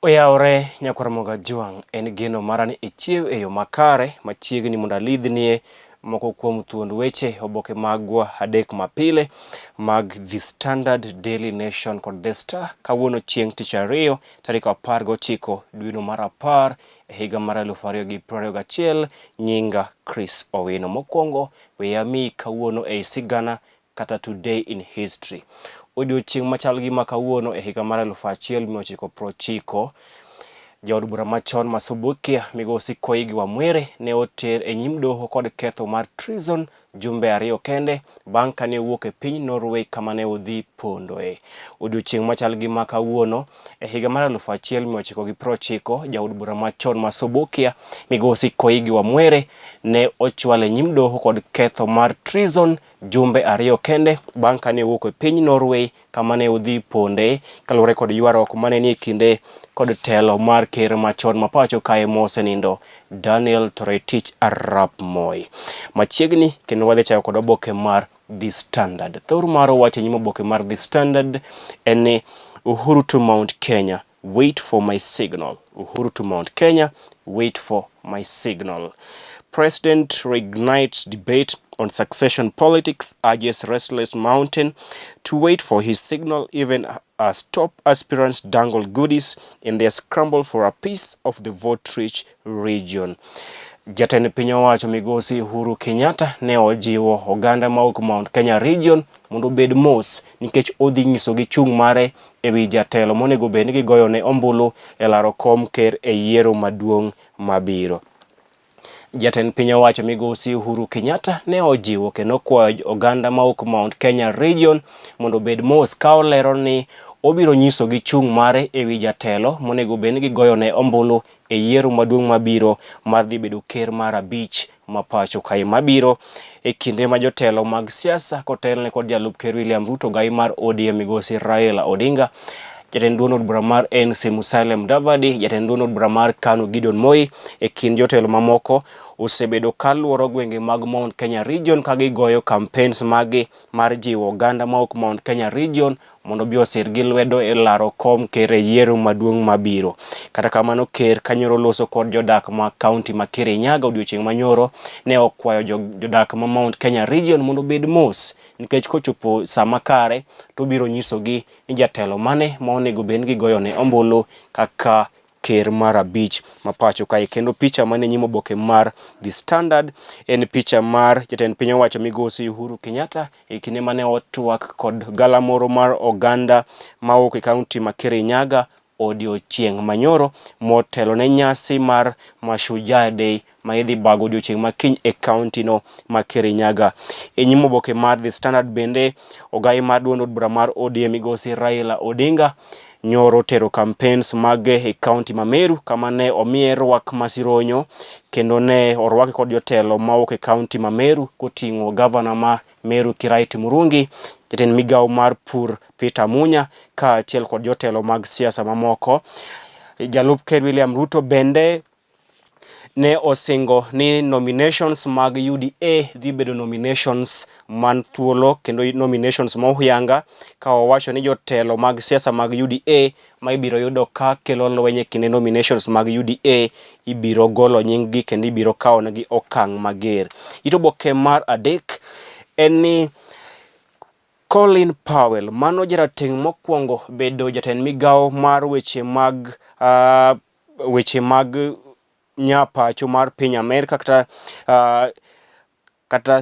Oyawore nyakwar Ramogi Ajwang', en geno mara ni ichiew e yo makare machiegni mondo alidhnie moko kuom thuond weche oboke magwa adek mapile mag The Standard, Daily Nation kod The Star kawuono chieng' tich ariyo tarik 19 dweno mar 10 e higa mar 2021. Nyinga Chris Owino. Mokwongo we amiyi kawuono ei sigana kata Today in History. Odiochieng' machal gi ma kawuono e higa mar 1990, jaod bura machon ma Subukia migosi Koigi Wamwere ne oter e nyim doho kod ketho mar treason jumbe ariyo kende bang' kane owuok e piny Norway kama ne odhi pondoe. Odiochieng' machal gi ma kawuono e higa mar 1990, jaod bura machon ma Subukia migosi Koigi Wamwere ne ochwal e nyim doho kod ketho mar treason jumbe ariyo kende bang' kane owuok e piny Norway kama ne odhi ponde kaluwore kod ywaruok mane nie kinde kod telo mar ker machon ma pacho kae mosenindo Daniel Toroitich arap Moi. Machiegni kendo wadhi chako kod oboke mar The Standard. Thor mar wach e nyim oboke mar The Standard en ni Uhuru to Mount Kenya, wait for my signal. Uhuru to Mount Kenya, wait for my signal. President reignites debate on succession politics, urges restless mountain to wait for his signal even as top aspirants dangle goodies in their scramble for a piece of the vote-rich region. Jatend piny owacho migosi Uhuru Kenyatta ne ojiwo oganda mawuok Mount Kenya region mondo obed mos nikech odhi nyisogi chung' mare e wi jatelo monego bed ni gigoyone ombulu e laro kom ker e yiero maduong' mabiro. Jatend piny owacho migosi Uhuru Kenyatta ne ojiwo kendo okwayo oganda mawuok Mount Kenya region mondo obed mos ka olero ni obiro nyisogi chung' mare e wi jatelo monego bed ni gigoyone ombulu e yiero maduong' mabiro mar dhi bedo ker mar abich ma pacho kae mabiro e kinde ma jotelo mag siasa kotelne kod jalup ker William Ruto gai mar ODM migosi Raila Odinga, jatend duond od bura mar ANC Musalia Mudavadi, jatend duond od bura mar KANU Gideon Moi e kind jotelo mamoko osebedo ka luoro gwenge mag Mount Kenya Region ka gigoyo campaigns maggi mar jiwo oganda mawuok Mount Kenya Region mondo obi osir gi lwedo e laro kom ker e yiero maduong' mabiro. Kata kamano ker kanyoro loso kod jodak ma kaunti ma Kirinyaga odiochieng' manyoro ne okwayo jodak ma Mount Kenya Region mondo obed mos nikech kochopo sama kare to obiro nyisogi ni jatelo mane ma onego bed ni gigoyone ombulu kaka ker mar abich ma pacho kae. Kendo picha mane nyim oboke mar The Standard en picha mar jatend piny owacho migosi Uhuru Kenyatta e kinde mane otwak kod galamoro mar oganda mawuok e kaunti ma Kirinyaga odiochieng' manyoro motelo ne nyasi mar Mashujaa Day ma idhi bago odiochieng' ma kiny e kaunti no ma Kirinyaga. E nyim oboke mar The Standard bende ogai mar duond od bura mar ODM migosi Raila Odinga nyoro tero campaigns mage e kaunti ma Meru kama ne omiye rwak masironyo kendo ne orwake kod jotelo mawuok e kaunti ma Meru koting'o gavana ma Meru Kiraitu Murungi, jatend migawo mar pur Peter Munya kaachiel kod jotelo mag siasa mamoko. Jalup Ker William Ruto bende ne osingo ni nominations mag UDA dhi bedo nominations man thuolo kendo nominations ma ohuyanga ka owacho ni jotelo mag siasa mag UDA ma ibiro yudo ka kelo lweny e kinde nominations mag UDA ibiro golo nying gi kendo ibiro kawonegi okang' mager. It oboke mar adek en ni Colin Powell mano jarateng' mokwongo bedo jatend migawo mar weche mag weche mag nyapacho mar piny Amerka kata kata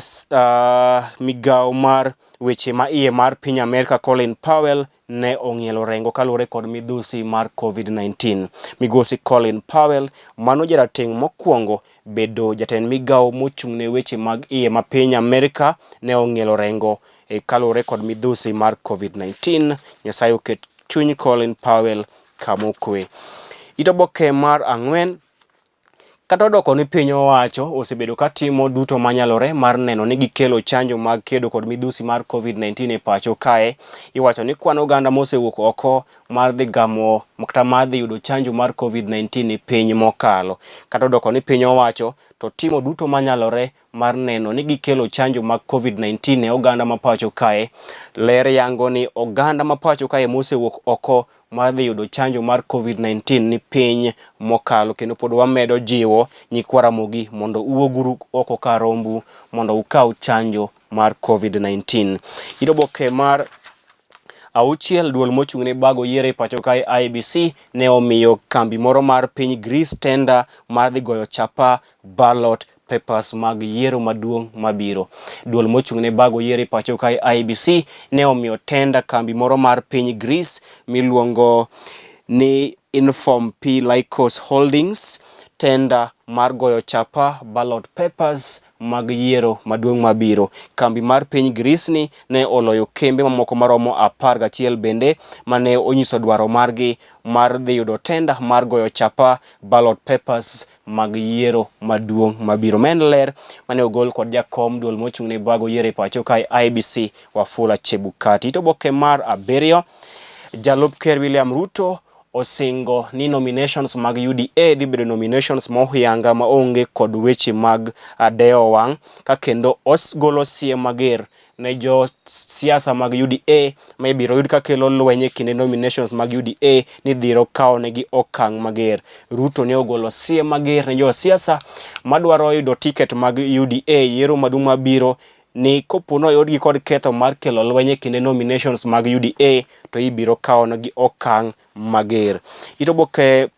migawo mar weche ma iye mar piny Amerka Colin Powell ne ong'ielo rengo kaluwore kod midhusi mar Covid-19. Migosi Colin Powell mano jarateng' mokwongo bedo jatend migawo mochung' ne weche mag iye ma piny Amerka ne ong'ielo rengo e kaluwore kod midhusi mar Covid-19. Nyasaye oket chuny Colin Powell kamokwe. It oboke mar ang'wen kata odoko ni piny owacho osebedo ka timo duto manyalore mar neno ni gikelo chanjo mag kedo kod midhusi mar Covid-19 e pacho kae, iwacho ni kwan oganda mosewuok oko mar dhi gamo kata mar dhi yudo chanjo mar Covid-19 ni piny mokalo. Kata odoko ni piny owacho to timo duto manyalore mar neno ni gikelo chanjo mag Covid-19 ne oganda ma pacho kae. Ler yango ni oganda ma pacho kae mosewuok oko mar dhi yudo chanjo mar Covid-19 ni piny mokalo kendo pod wamedo jiwo nyikwa Ramogi mondo uwuoguru oko kar rombu mondo ukaw chanjo mar Covid-19. It oboke mar auchiel duol mochung' ne bago yiero e pacho kae IEBC ne omiyo kambi moro mar piny Greece tenda mar dhi goyo chapa ballot papers mag yiero maduong' mabiro. Duol mochung' ne bago yiero e pacho kae IEBC ne omiyo tenda kambi moro mar piny Greece miluongo ni Inform P Lycos Holdings tenda mar goyo chapa ballot papers mag yiero maduong' mabiro. Kambi mar piny Greece ni ne oloyo kembe mamoko maromo 11 bende mane onyiso dwaro margi mar dhi yudo tenda mar goyo chapa ballot papers mag yiero maduong' mabiro. Ma en ler mane ogol kod jakom duol mochung' ne bago yiero e pacho kae IEBC Wafula Chebukati. It oboke mar abiriyo, jalup ker William Ruto osingo ni nominations mag UDA dhi bedo nominations mohuyanga maonge kod weche mag adewo wang' ka kendo ogolo siem mager ne jo siasa mag UDA ma ibiro yud ka kelo lweny e kinde nominations mag UDA ni dhiro kawo negi okang' mager. Ruto ne ogolo siem mager ne jo siasa madwaro yudo tiket mag UDA yiero maduong' mabiro ni kopo ni oyudgi kod ketho mar kelo lweny e kinde nominations mag UDA to ibiro kawo negi okang' mager. It oboke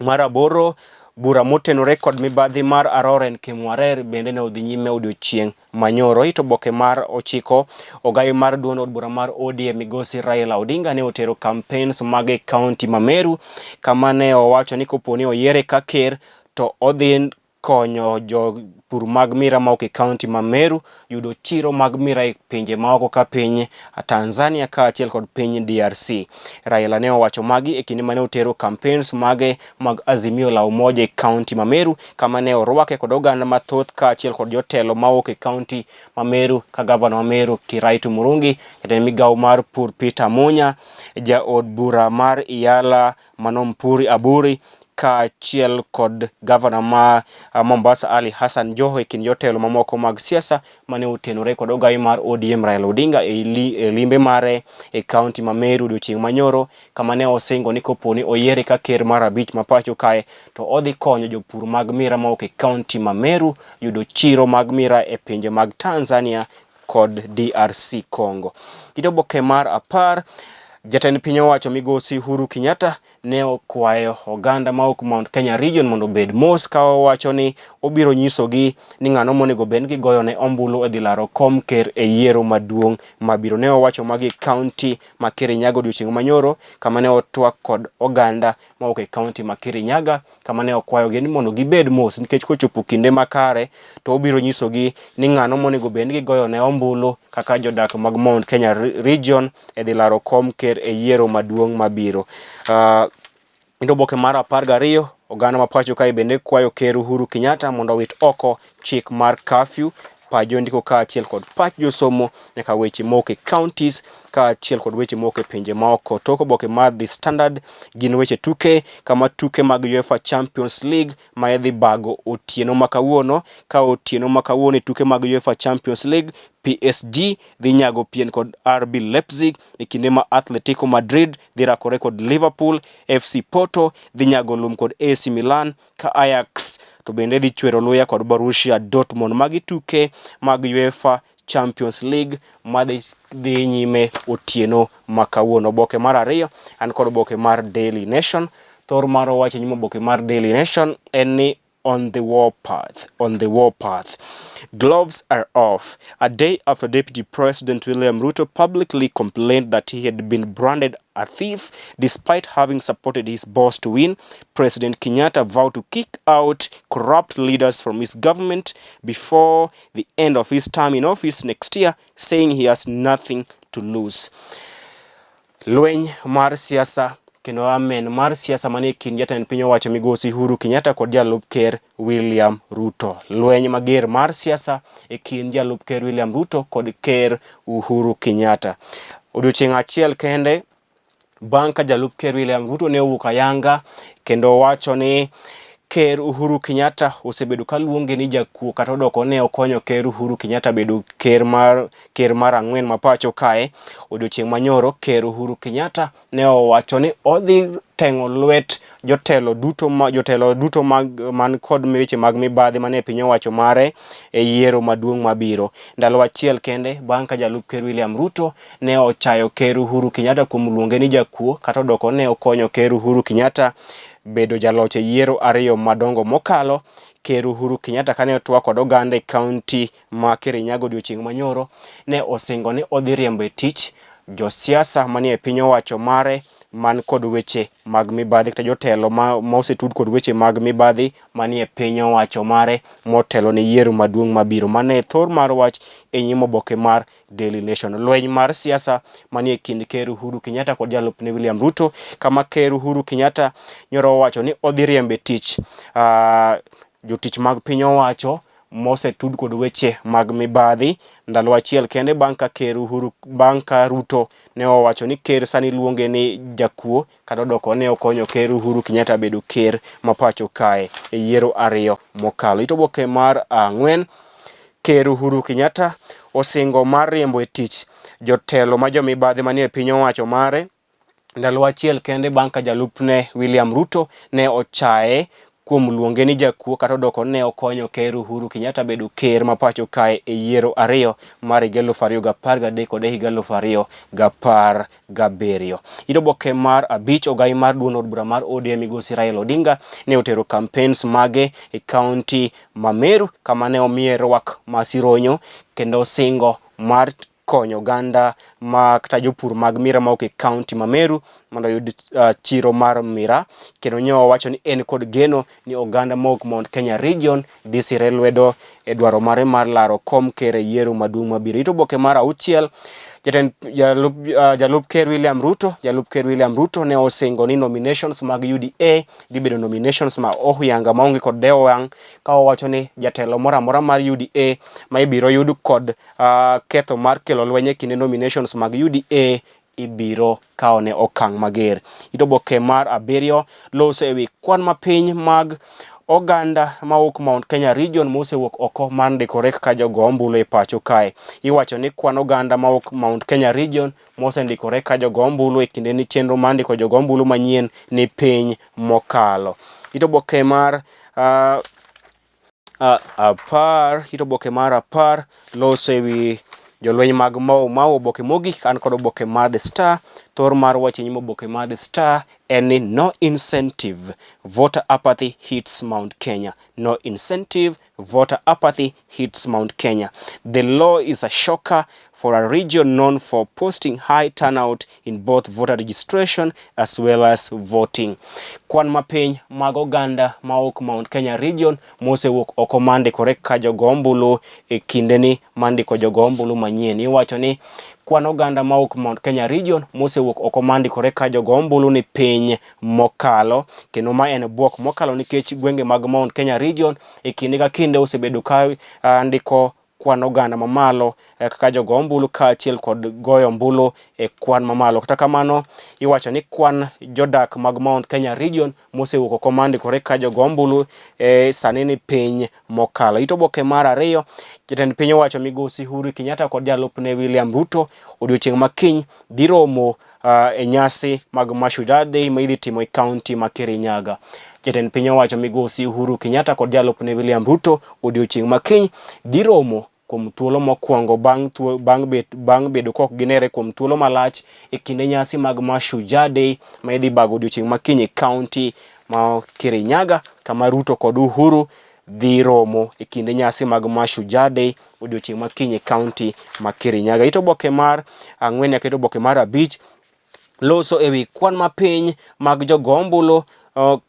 mar aboro, bura motenore kod mibadhi mar Aroren Kimwarer bende ne odhi nyime odiochieng' manyoro. It oboke mar ochiko, ogayi mar duond od bura mar ODM migosi Raila Odinga ne otero campaigns mage e kaunti ma Meru kama ne owacho ni kopo ni oyiere ka ker to odhi konyo jopur mag miraa mawuok e kaunti ma Meru yudo chiro mag miraa e pinje maoko ka piny Tanzania kaachiel kod piny DRC. Raila ne owacho magi e kinde mane otero campaigns mage mag Azimio la Umoja e kaunti ma Meru kama ne orwake kod oganda mathoth kaachiel kod jotelo mawuok e kaunti ma Meru ka gavana ma Meru Kiraitu Murungi, jatend migawo mar pur Peter Munya, jaod bura mar Iyala Manompuri Aburi kaachiel kod gavana ma Mombasa Ali Hassan Joho e kind jotelo mamoko mag siasa mane otenore kod ogai mar ODM Raila Odinga e limbe mare e kaunti ma Meru odiochieng' manyoro kama ne osingo ni kopo ni oyiere ka ker mar abich ma pacho kae to odhi konyo jopur mag miraa mawuok e kaunti ma Meru yudo chiro mag miraa e pinje mag Tanzania kod DRC Congo. Kit oboke mar apar, jatend piny owacho migosi Uhuru Kenyatta ne okwayo oganda ma ok Mount Kenya Region mondo obed mos ka owacho ni obiro nyisogi ni ng'ano monego bed ni gigoyo ne ombulu e dhi laro kom ker e yiero maduong' mabiro. Ne owacho magi e kaunti ma Kirinyaga odiochieng' manyoro kama ne otwak kod oganda mawuok e kaunti ma Kirinyaga kama ne okwayogi ni mondo gibed mos nikech kochopo kinde makare to obiro nyisogi ni ng'ano monego bed ni gigoyo ne ombulu kaka jodak mag Mount Kenya Region e dhi laro kom ker e yiero maduong' mabiro. Kendo oboke mar 12, oganda ma pacho kae bende kwayo Ker Uhuru Kenyatta mondo owit oko chik mar curfew pach jondiko kaachiel kod pach josomo nyaka weche mok e counties kaachiel kod weche mok e pinje maoko. Tok oboke mar The Standard gin weche tuke kama tuke mag UEFA Champions League ma idhi bago otieno ma kawuono ka otieno ma kawuono e tuke mag UEFA Champions League PSG dhi nyago pien kod RB Leipzig e kinde ma Atletico Madrid dhi rakore kod Liverpool, FC Porto dhi nyago lum kod AC Milan ka Ajax to bende dhi chwero luya kod Borussia Dortmund. Magi tuke mag UEFA Champions League madhi dhi nyime otieno ma kawuono. Oboke mar ariyo an kod oboke mar Daily Nation. Thor mar owacho nyim oboke mar Daily Nation en ni on the warpath, on the warpath. Gloves are off. A day after Deputy President William Ruto publicly complained that he had been branded a thief despite having supported his boss to win, President Kenyatta vowed to kick out corrupt leaders from his government before the end of his term in office next year, saying he has nothing to lose. Lweny mar siasa kendo amen mar siasa manie kind jatend piny owacho migosi Uhuru Kenyatta kod jalup ker William Ruto. Lweny mager mar siasa e kind jalup ker William Ruto kod ker Uhuru Kenyatta. Odiochieng' achiel kende bang' ka jalup ker William Ruto ne owuok ayanga kendo wacho ni Ker Uhuru Kenyatta osebedo ka luonge ni jakuo kata odoko ne okonyo Ker Uhuru Kenyatta bedo ker mar ang'wen ma pacho kae. Odiochieng' manyoro Ker Uhuru Kenyatta ne owacho ni odhi teng'o lwet jotelo duto mag man kod weche mag mibadhi manie piny owacho mare e yiero maduong' mabiro. Ndalo achiel kende bang' ka jalup Ker William Ruto ne ochayo Ker Uhuru Kenyatta kuom luonge ni jakuo kata odoko ne okonyo Ker Uhuru Kenyatta bedo jaloch e yiero ariyo madongo mokalo. Ker Uhuru Kenyatta kane otwak kod oganda e kaunti ma Kirinyaga odiochieng' manyoro ne osingo ni odhi riembo e tich josiasa manie piny owacho mare man kod weche mag mibadhi kata jotelo ma osetud kod weche mag mibadhi manie piny owacho mare motelo ne yiero maduong' mabiro. Mano e thor mar wach e nyim oboke mar Daily Nation. Lweny mar siasa manie kind Ker Uhuru Kenyatta kod jalupne William Ruto, kama Ker Uhuru Kenyatta nyoro owacho ni odhi riembo e tich jotich mag piny owacho mosetud kod weche mag mibadhi ndalo achiel kende bang' ka Ker Uhuru bang' ka Ruto ne owacho ni ker sani luonge ni jakuo kata odoko ne okonyo Ker Uhuru Kenyatta bedo ker ma pacho kae e yiero ariyo mokalo. It oboke mar ang'wen, Ker Uhuru Kenyatta osingo mar riembo e tich jotelo ma jomibadhi manie piny owacho mare ndalo achiel kende bang' ka jalupne William Ruto ne ochaye kuom luonge ni jakuo kata odoko ne okonyo Ker Uhuru Kenyatta bedo ker ma pacho kae e yiero ariyo mar higa 2013 kod higa 2017. It oboke mar abich, ogai mar duond od bura mar ODM migosi Raila Odinga ne otero campaigns mage e kaunti ma Meru kama ne omiye rwak ma sironyo kendo singo mar konyo oganda ma kata jopur mag miraa mawuok e kaunti ma Meru mondo oyud chiro mar miraa kendo nyo owacho ni en kod geno ni oganda mawuok Mount Kenya Region dhi sire lwedo e dwaro mare mar laro kom ker e yiero maduong' mabiro. It oboke mar auchiel, jatend jalup ker William Ruto, jalup ker William Ruto ne osingo ni nominations mag UDA dhi bedo nominations ma ohuyanga maonge kod dewo wang' ka owacho ni jatelo moro amora mar UDA ma ibiro yud kod ketho mar kelo lweny e kinde nominations mag UDA ibiro kawone okang' mager. It oboke mar abiriyo loso ewi kwan mapiny mag oganda mawuok Mount Kenya Region mosewuok oko mar ndikore kaka jogo ombulu e pacho kae. Iwacho ni kwan oganda mawuok Mount Kenya Region mosendikore ka jogo ombulu e kinde ni chenro mar ndiko jogo ombulu manyien ni piny mokalo. It oboke mar apar, it oboke mar 10 loso ewi jolweny mag Mau Mau. Oboke mogik an kod oboke mar The Star. Thor mar wach e nyim oboke mar The Star en ni no incentive, voter apathy hits Mount Kenya. No incentive, voter apathy hits Mount Kenya. The law is a shocker for a region known for posting high turnout in both voter registration as well as voting. Kwan mapiny mag oganda mawuok Mount Kenya Region mosewuok oko mar ndikore ka jogo ombulu e kindeni mar ndiko jogo ombulu manyien. Iwacho ni kwan oganda mawuok Mount Kenya Region mosewuok oko mar ndikore ka jogo ombulu ni piny mokalo kendo ma en bwok mokalo nikech gwenge mag Mount Kenya Region e kinde ka kinde osebedo ka ndiko kwan oganda mamalo kaka jogo ombulu kaachiel kod goyo ombulu e kwan mamalo. Kata kamano, iwacho ni kwan jodak mag Mount Kenya Region mosewuok oko mar ndikore ka jogo ombulu sani ni piny mokalo. It oboke mar ariyo, jatend piny owacho migosi Uhuru Kenyatta kod jalupne William Ruto odiochieng' ma kiny dhi romo e nyasi mag Mashujaa Day ma idhi timo e kaunti ma Kirinyaga. Jatend piny owacho migosi Uhuru Kenyatta kod jalupne William Ruto odiochieng' ma kiny dhi romo kuom thuolo mokwongo bang' bedo kok ginere kuom thuolo malach e kinde nyasi mag Mashujaa Day ma idhi bago odiochieng' ma kiny e kaunti ma Kirinyaga kama Ruto kod Uhuru dhi romo e kinde nyasi mag Mashujaa Day odiochieng' ma kiny e kaunti ma Kirinyaga. It oboke mar ang'wen nyaka it oboke mar abich loso ewi kwan mapiny mag jogo ombulu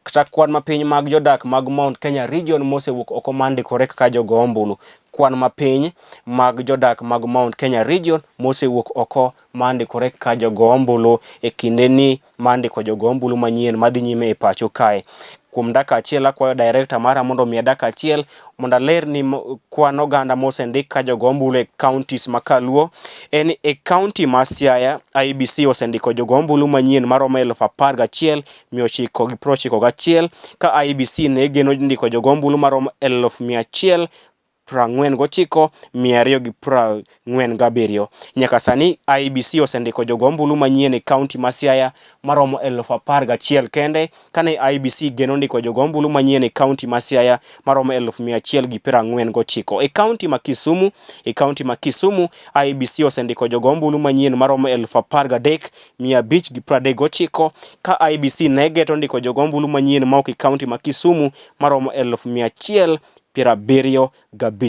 kata kwan mapiny mag jodak mag Mount Kenya Region mosewuok oko mar ndikore kaka jogo ombulu. Kwan mapiny mag jodak mag Mount Kenya Region mosewuok oko mar ndikore kaka jogo ombulu e kindeni mar ndiko jogo ombulu manyien madhi nyime e pacho kae. Kuom dakika achiel akwayo director mara mondo omiya dakika achiel mondo aler ni kwan oganda mosendik ka jogo ombulu e counties ma kaluo en e county ma Siaya IEBC osendiko jogo ombulu manyien maromo 11,998. 91 ka IEBC ne geno ndiko jogo ombulu maromo 149,247. Nyaka sani IEBC osendiko jogo ombulu manyien e kaunti ma Siaya maromo 11,000 kende kane IEBC geno ndiko jogo ombulu manyien e kaunti ma Siaya maromo 149. E kaunti ma Kisumu, e kaunti ma Kisumu IEBC osendiko jogo ombulu manyien maromo 13,539 ka IEBC ne geto ndiko jogo ombulu manyien maok e kaunti ma Kisumu maromo 175,000.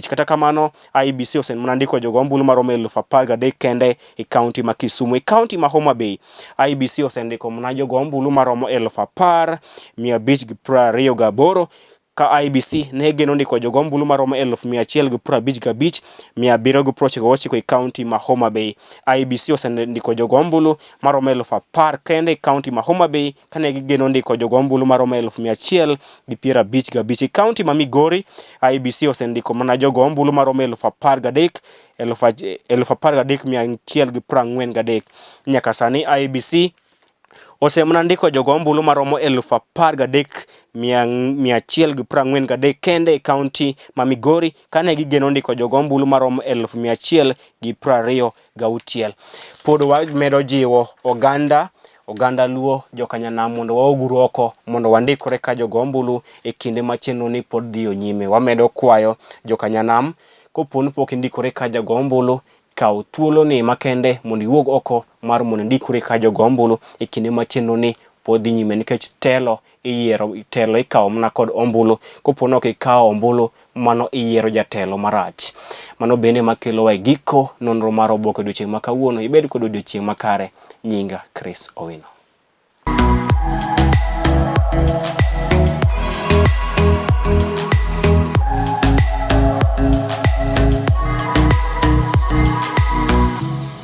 Kata kamano, IEBC osemana ndiko jogo ombulu maromo 13,000 kende e kaunti ma Kisumu. E kaunti ma Homa Bay, IEBC osendiko mana jogo ombulu maromo 10,528 ka IEBC ne geno ndiko jogo ombulu maromo 155,799 e kaunti ma Homa Bay. IEBC osendiko jogo ombulu maromo 10,000 kende e kaunti ma Homa Bay kane gigeno ndiko jogo ombulu maromo 155,000. E kaunti ma Migori, IEBC osendiko mana jogo ombulu maromo 13,143. Nyaka sani IEBC osemana ndiko jogo ombulu maromo 13,143 kende e kaunti ma Migori kane gigeno ndiko jogo ombulu maromo 126,000. Pod wamedo jiwo oganda oganda Luo jokanyanam mondo waoguru oko mondo wandikre ka jogo ombulu e kinde ma chenro ni pod dhiyo nyime. Wamedo kwayo jokanyanam kopo ni pok indikore ka jago ombulu kaw thuoloni makende mondo iwuog oko mar mondo indikri ka jogo ombulu e kinde ma chenro ni pod dhi nyime nikech telo iyiero telo ikawo mana kod ombulu kopo ni ok ikawo ombulu mano iyiero jatelo marach. Mano bende makelowa e giko nonro mar oboke odiochieng' ma kawuono. Ibed kod odiochieng' makare. Nyinga Chris Owino.